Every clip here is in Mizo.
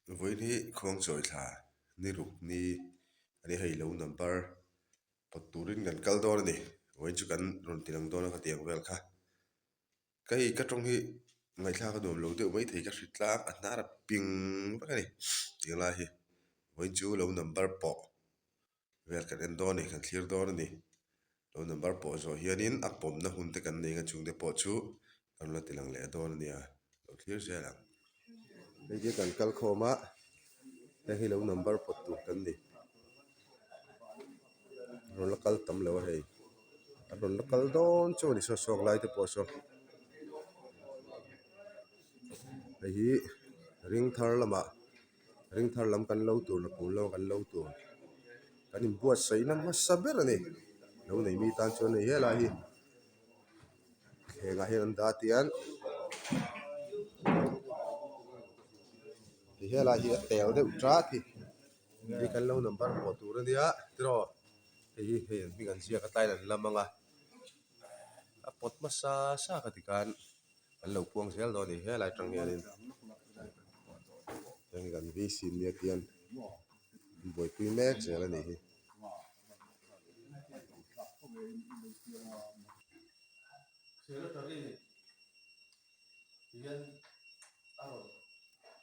Vawiin hi khuangchawi thla ni ruk ni a ni hei lo number pawt turin kan kal dawn a ni vawiin chu kan rawn ti lang dawn a khatiang vel kha ka hei ka tawng hi ngaihthlak a nuam lo deuh maithei ka hri tlang a hnar a ping vek a ni tih lai hi vawiin chu lo number pawh. Vel kan en dawn a ni, kan thlir dawn a ni. Lo number pawh zawh hianin a pawmna hun te kan nei ang a chung te pawh chu kan la ti lang leh dawn a nia, lo thlir zel ang. Hei hi kan kal khawm a, heng hi lo number pawt tur kan ni. Rawn la kal tam lo a hei, a rawn la kal dawn chu a ni saw sawk lai te pawh saw. Hei hi ring thar lamah. Ring thar lam kan lo tur la kum lama kan lo tur kan inbuatsaih na hmasa ber a ni lo nei mi tan chuan hei helai hi thlengah hian an dah tian ti helai hi a tel deuh tat hi hei kan lo number pawh tur a nia tiraw hei hi hei an hming an ziak a tlaiin an lam ang a a pawt hmasa sa ka ti khan. An lo puang zel dawn a ni helai atang hianin heng kan VC nia tian an buaipui mek zel a nih hi. Secretary hian a rawn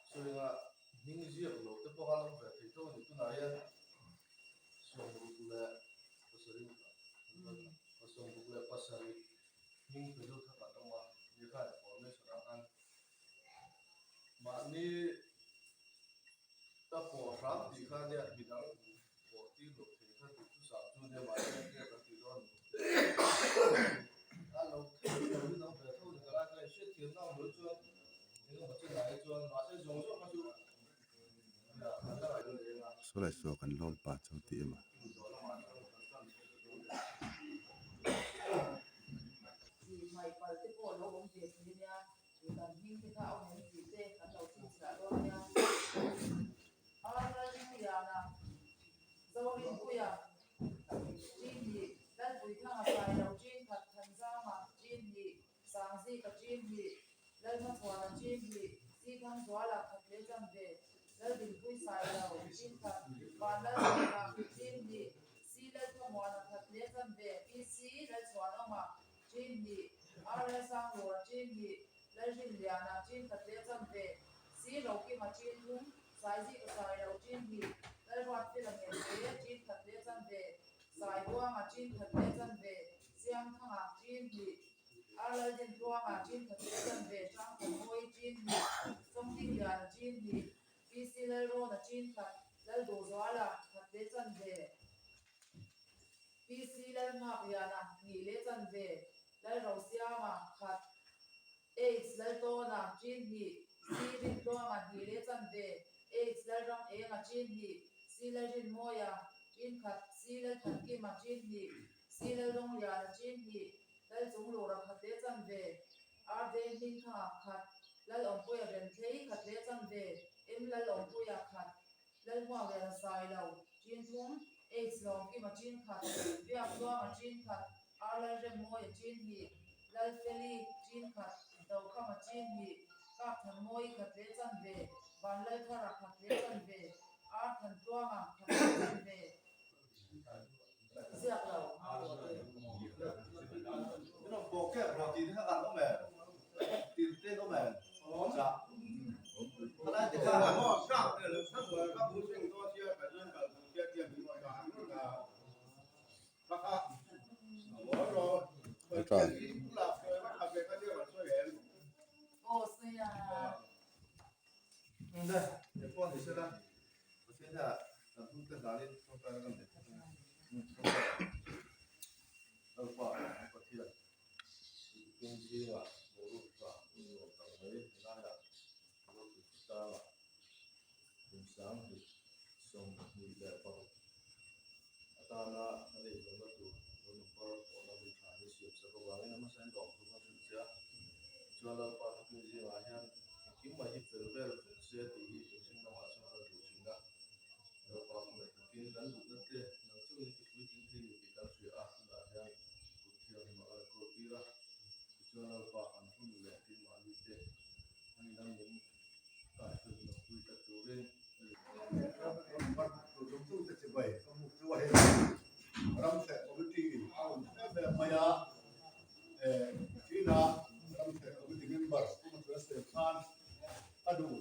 sawi anga hming ziak loh te pawh kha an awm ve thei tho a ni. Tunah hian 67. Hming pe deuh kha kan awm a, lehkha information ah khan mahni ka pawh hram tih kha nia midang pawh tir loh thei kha duhthusam chu nia mahni a tia kan tih dawn a lo thei lo hi an awm ve tho ni ka lai kha hriatthiamna awm lo chuan engemaw chenah hi chuan mahse zawng zawng kha chu Saw lai saw kan lawm pa chu tih em a.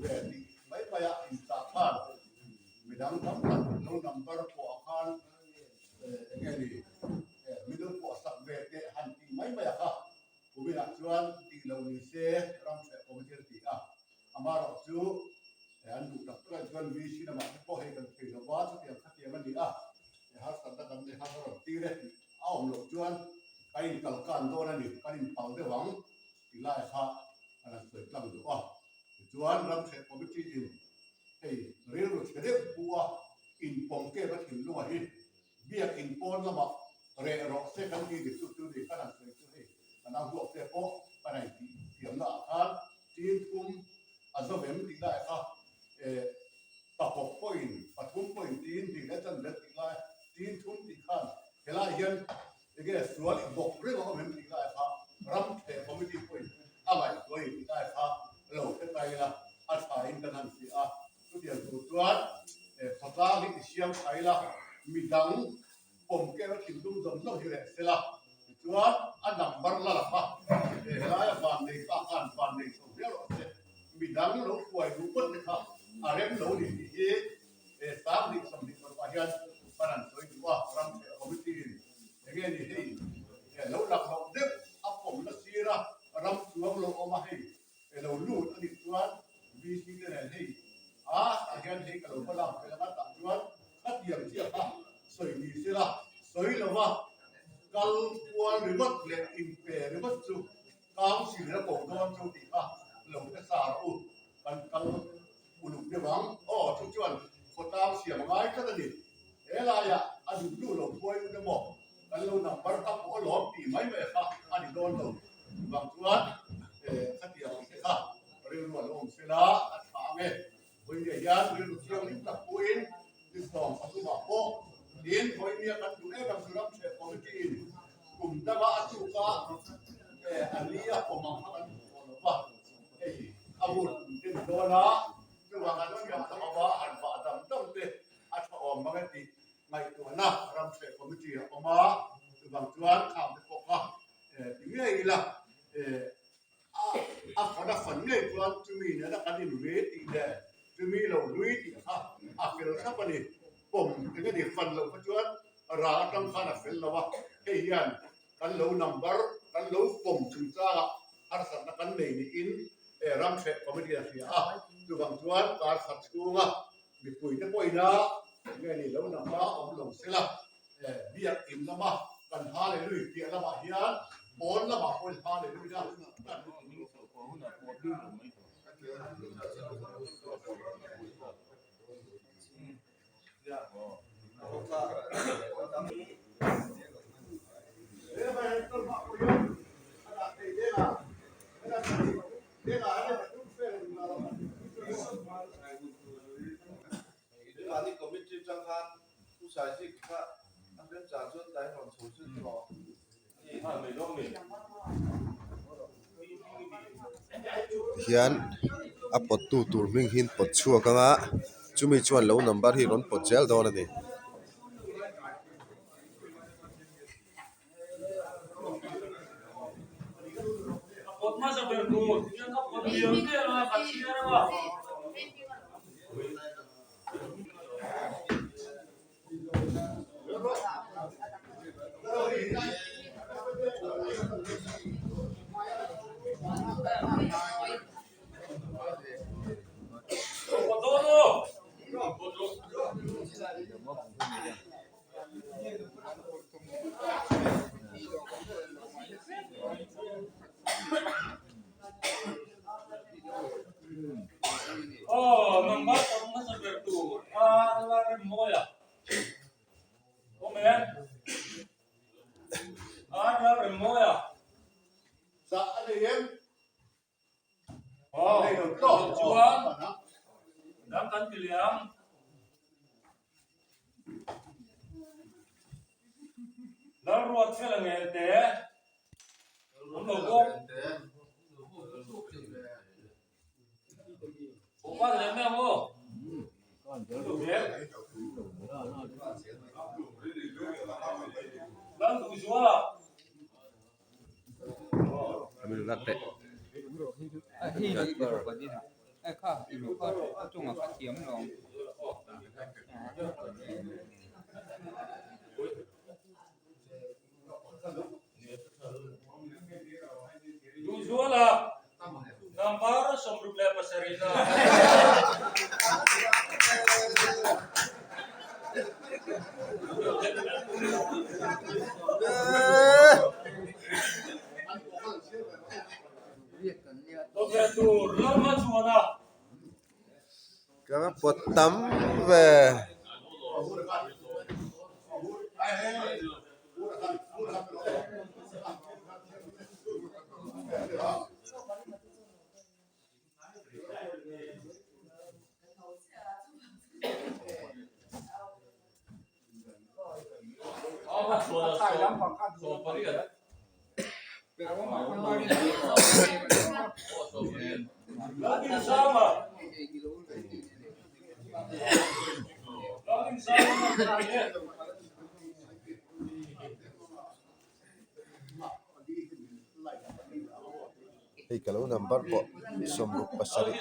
ve tih mai mai a inchah khan midang tam tak lo number pawh ah khan eng nge ni min lo pawh sak ve teh han tih mai mai a kha kuminah chuan tih loh ni se ram hreh committee a ti a, amaherawh chu an duh tak tak ah chuan VC lamah te pawh hei kan thei lo va chutiang khatiang a ni a, harsatna kan nei kha ka rawn tir e tih a awm loh chuan kan inkalkan dawn a ni, kan inpal deuh ang tih lai kha an han sawi tlang duh a. Tichuan Ramhreh Committee in hei rilru chhe deuh pu a inpawm kep a thinlunga hi biak in pawn lamah reh rawh se kan ti dik chu chu ni khan han sawi chu hei kan a huak te pawh kan han tih thiamna ah khan tin thum a zo em tih lai kha eh pakawp pawhin pathum pawhin tin hnih leh chanvel tih lai tin thum tih khan helai hian Enge sual i bawk reng a awm em tih lai kha ram thleh committee pawhin a ngaihtuah i tih lai kha lo hre ta ila a tha in kan han hria a. Chutiang tur chuan khawtlang hi i siam tha ila midang pawm keuh a thinlung zawng zawng hi reh sela tichuan a number la la kha helaia vannei ta khan vannei chho viau rawh se. Midang lo hruai duh ngawt te kha a rem lo ni tih hi He 20 20 ah hian kan han sawi duh a, Ramtheh Committee in enge ni hei lo lang loh deuh a pawmna sira ram chuang lo awm a hei lo lut a nih chuan VC te nen hei a tah hian hei ka lo va lak fel anga tah chuan khatiang chiah kha sawi ni sela sawi lova kal kual ringawt leh inpe ringawt chu Council a ko dawn chu tih kha lo hre sa rawh u kan kal Uluk deuh ang. Aw, chu chuan khawtlang siam a ngai tlat a ni. He laiah a duh duh lo phuai ut emaw, kan lo number kha pawh a lawm tih mai mai kha a ni dawn lo. Chuvang chuan khatiang ang te kha rilru a lo awm sela a tha ang e. Vawinia hian rilru thianghlim tak puiin ni 13 ah pawh tin vawinia kan duh em ang chu Ramchheh Committee in kum danga a tuka a ni a pawm ang kha kan hmu tawh lo va. Hei a hun den dawn a, chuvang an thiam tak ava han vah dam dam te a tha awm mang e tih ngaihtuahna Ramchheh Committee a awm a, chuvang chuan khang te pawh kha ti ngei ila a fan a fan ngei chuan chumi nena kan inri tih leh chumi lo hlui tih kha a fel thlap a ni. Pawm eng a ni fan loh kha chuan ral atang khan a fel lo a, hei hian Kan lo number kan lo pawm chungchangah harsatna kan nei niin Ramhreh Committee a hria a, chuvang chuan kar khat chhunga mipuite pawhina nge ni lo number awm lo sela biak in lama kan Hallelui piah lamah hian pawn lamah pawhin Hallelui na kan Mahni committee tang khan Pu Saizik kha a remchah chuan tlai rawn chho chu tawh. Hian a pawttu tur hming hi an pawt chhuak ang a chumi chuan lo number hi rawn pawt zel dawn a ni. Duhzuala number 67 na. Ka va pawt tam ve. Hei ka lo number pawh 67.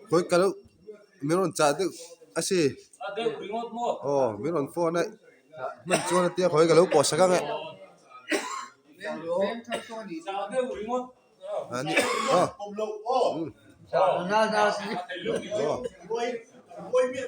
Khawi ka lo min rawn chah deuh a si aw min rawn phone a hman chuan a tia khawi ka lo pawh sak ang e aw nuai miah miah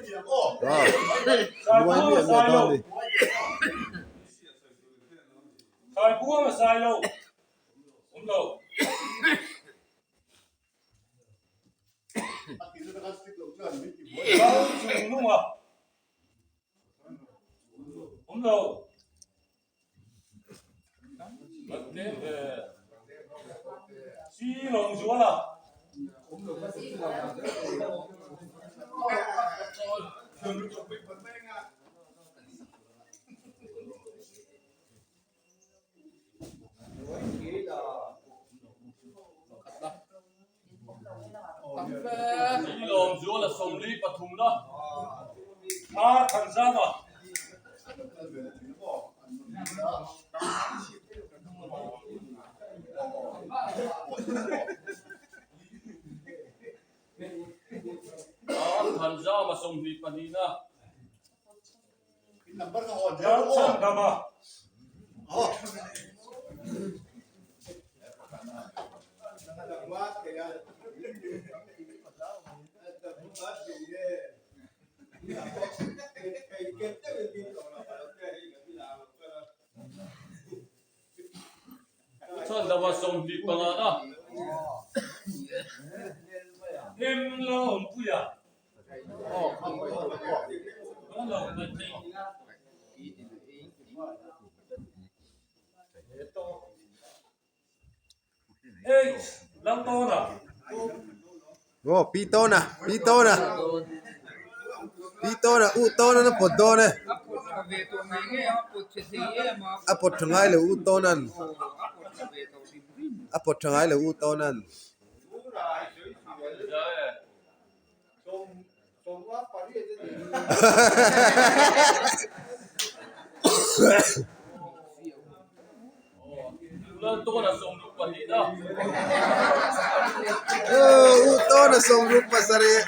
dawn a ni. Aw pi tawn a pi tawn a pi tawn a u tawn an a pawt dawn e a pawt tha ngai lo u tawn an a pawt tha ngai lo u tawn an. U tawn a 67.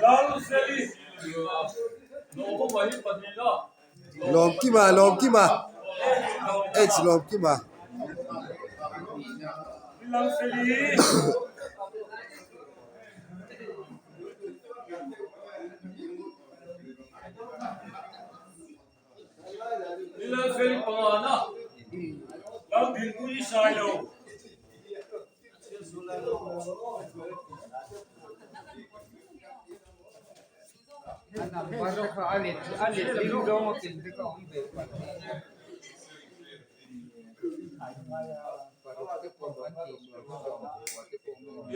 Lalfeli Lawmawma hi pahnihna. Lawmkima Lawmkima H Lawmkima. Lalfeli. Lalfeli pangana. Laldinpuii Sailo.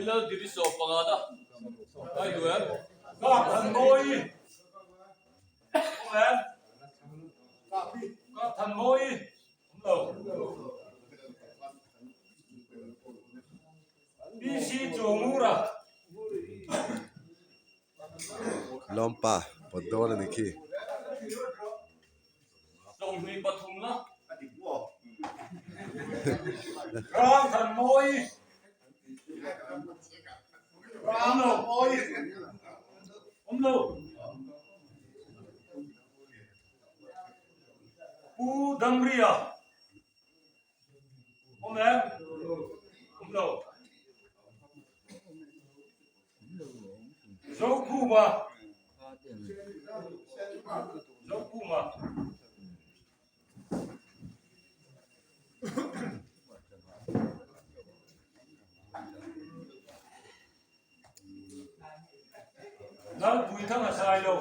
Laldiri sawmpangana. Kap Thanmawii. Kap Thanmawii. PC Chawngura. Lawmpa pawt dawn a ni khi. 23 na. Rang Thanmawii. Rang Thanmawii. Awm lo. Pu Damria awm em? Awm lo. Zokhuma Zokhuma Lalpuithanga Sailo.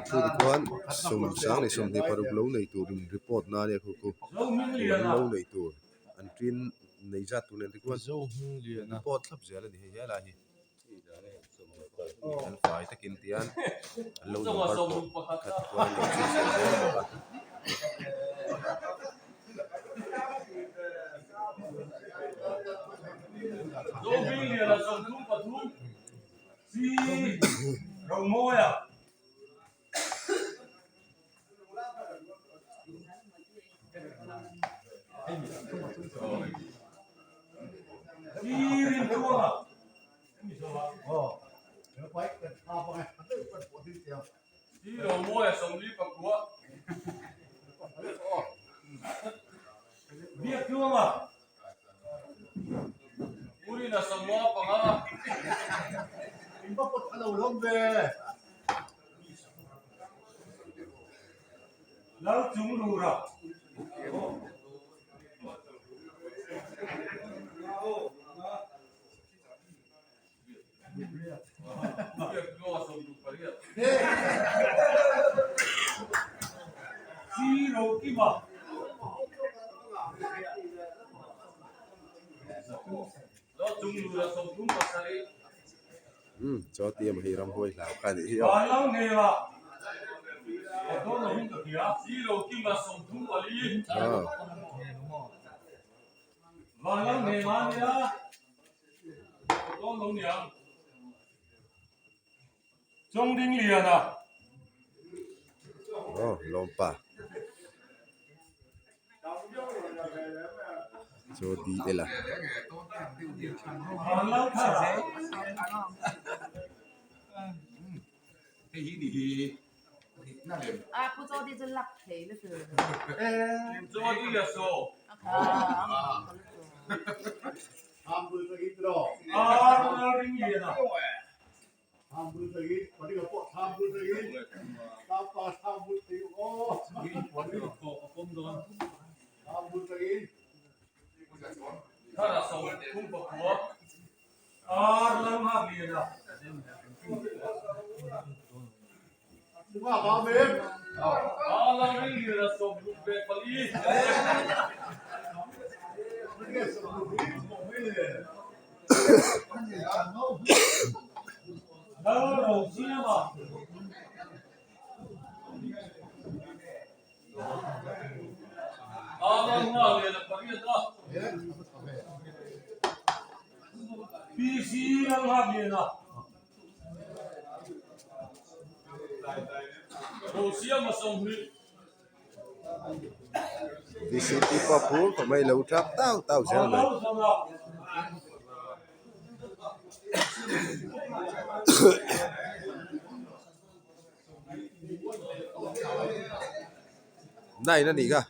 Chu tikhuan sawmsang leh 26 lo nei turin report na ania khu khu an lo nei tur an tin nei zat tur nen te khuan report thlap zel a ni hei helai hi. An fai takin tian an lo number pawh khat chuan an lo chhinchhiah zel bawk a. Umm chaw ti emaw hi ramhuai hlau kha a nih hi aw. Aw lawmpa chaw di ela. Lalnghakliana pariat a. PC Lalnghakliana. Rosiama 20. VCP pawh phur khawp mai lo tap tau tau zel mai. Nine a nih kha.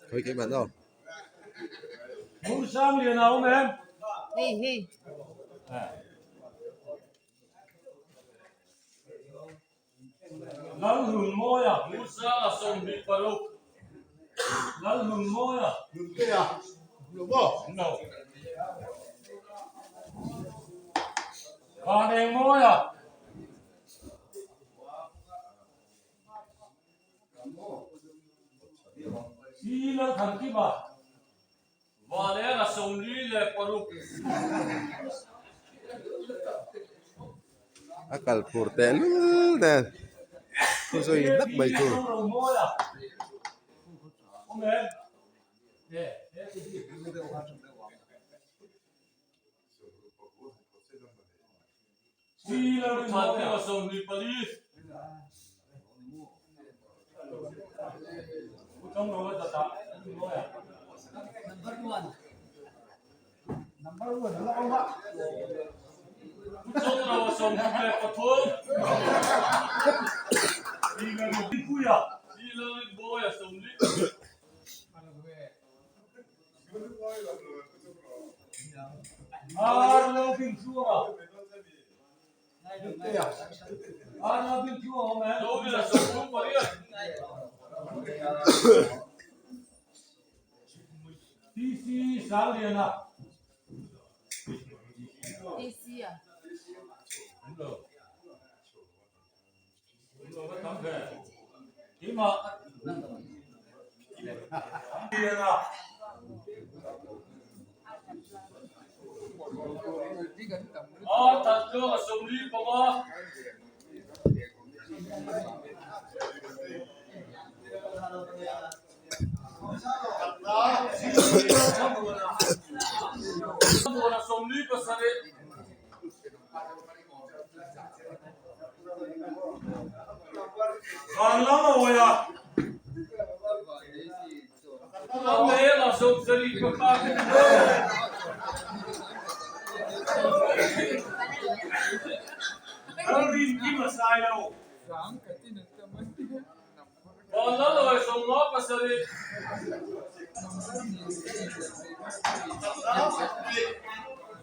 Khawi keimah no. Hei hei. A kal phur teh lul nen thu zui nak mai tur. PC a.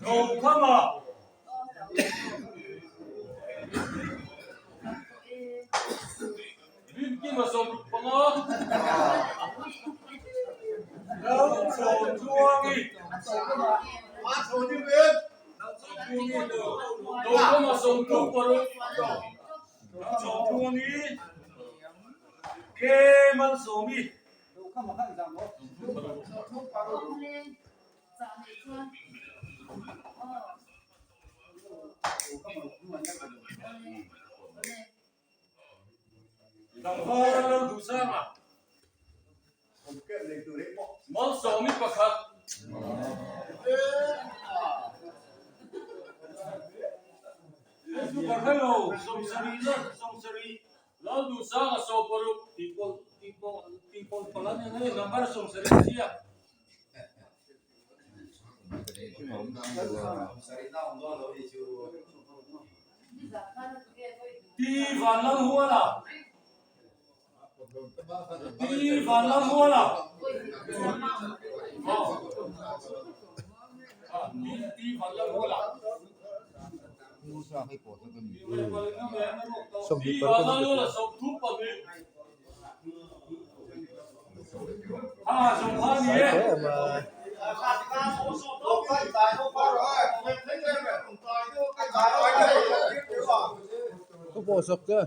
Rokhama. Rinkima 65. Lalchawntluangi. Rokhama 36. Lalchawntluangi. K Malsawmi. Tlangval Lalduhsanga Malsawmi pakhat. Super hello 70 la 70 Lalduhsanga 60 tihpawlh palh an ni number 70 chiah. Pi Vanlalhuala Pi Vanlalhuala Pi Vanlalhuala Pi Vanlalhuala 32. Ka pawh sak che.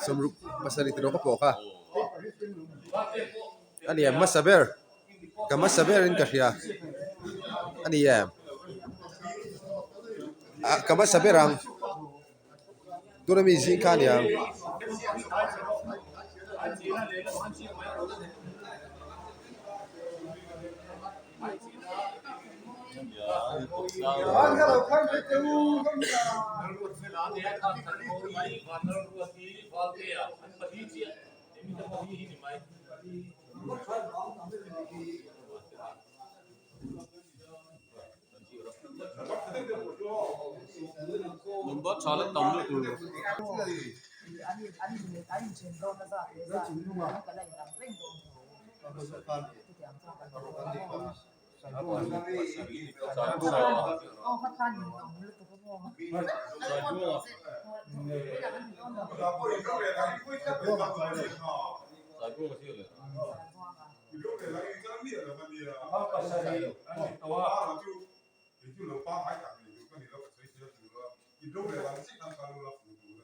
67 tiraw ka pawh kha a ni em hmasa ber ka hmasa berin ka hria a ni em ah ka hmasa ber ang tuna mi zing kha a ni ang.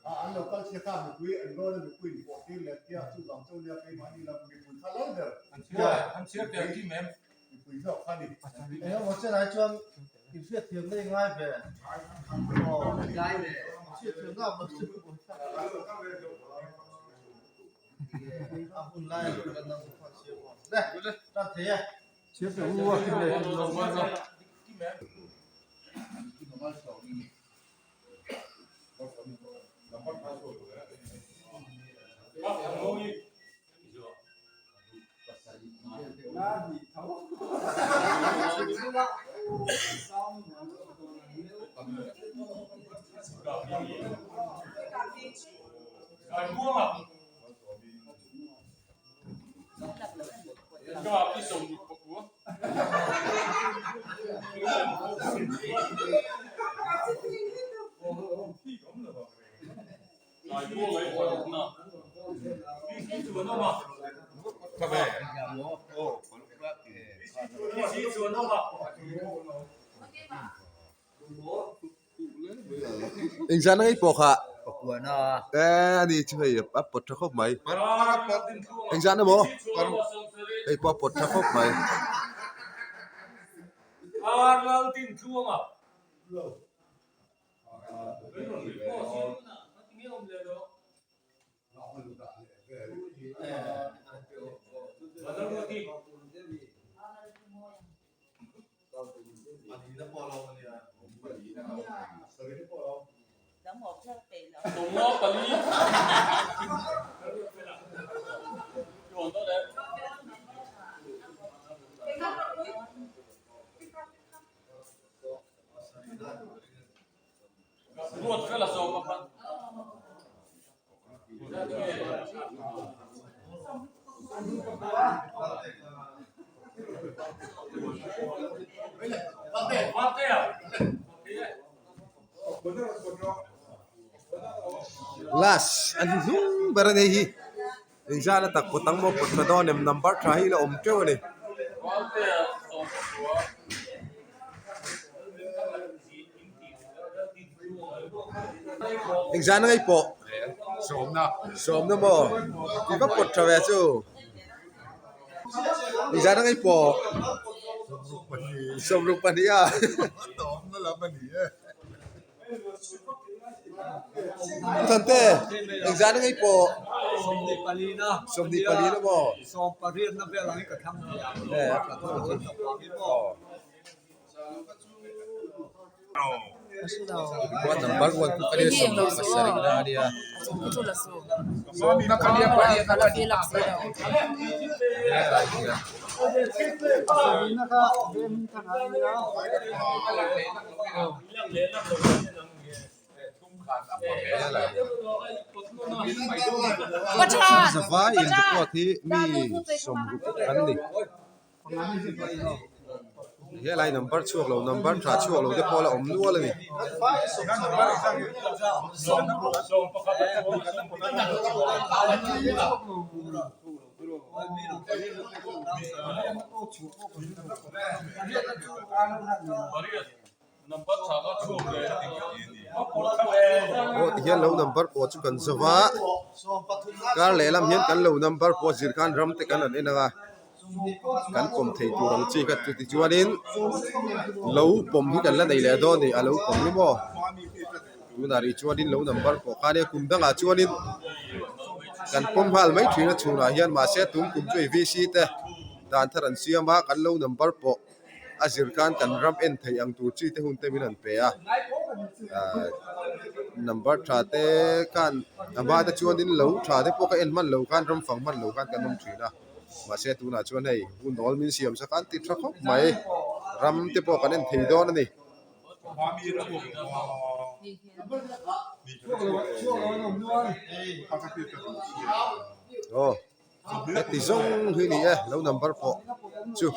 An lo kal chhiat a, mipui an rawn a, mipui in pawh tir leh tia, chuvang chu nia keimahni lam mipui kha lal ber. Mipui zawk kha ni. Engemaw chenah chuan inhriatthiamna i ngai ve. Aw, inhriatthiamna a awm chu a hun lai a lo lan ang kha chhiar maw. Le, tan thei e. Chhiar teh u a, kim leh kim lo. Engzan ngei pawh kha eh ani chu hei a pawt tha khawp mai engzan emaw hei pawh a pawt tha khawp mai. Last a hnu hnung ber a ni hi. Engzahna tak pawt ang maw pawt tha dawn em number tha hi la awm teuh a ni. Engzahna ngei pawh sawmna sawmna maw i va pawt tha ve chu engzahna ngei pawh sawmruk pahnih a. Thante engzah na ngei pawh 24 na maw 28 na vel ang hi ka thlang thei ang eh a thlang thei ang number one chu ka nia 27 na ania. Zavai in report hi mi sawmruk an ni. Helai number chhuak lo number tha chhuak lo te pawh la awm nual a ni. Aw tihian lo number pawh chu kan zo va kar lehlam hian kan lo number pawh zir khan ram te kan han en ang a kan pawm thei tur ang chi kha chu tichuanin lo pawm hi kan la nei leh dawn a ni a lo pawm hi maw tunah rih chuanin lo number pawh kha nia kum dangah chuanin kan pawm nghal mai thin a chhunah hian mahse tum kum chu hei v c te dan thar an siam a kan lo number pawh. a zir khan kan ram en theih ang tur chi te hun te min rawn pe a ahh number tha te khan a hma te chuanin lo tha te pawh ka en hman lo khan ram fang hman lo khan kan awm thin a mahse tunah chuan hei hun awl min siam sak a an ti tha khawp mai ram te pawh kan en thei dawn a ni. Aw. Heti zawng hi ni e lo number pawh chu.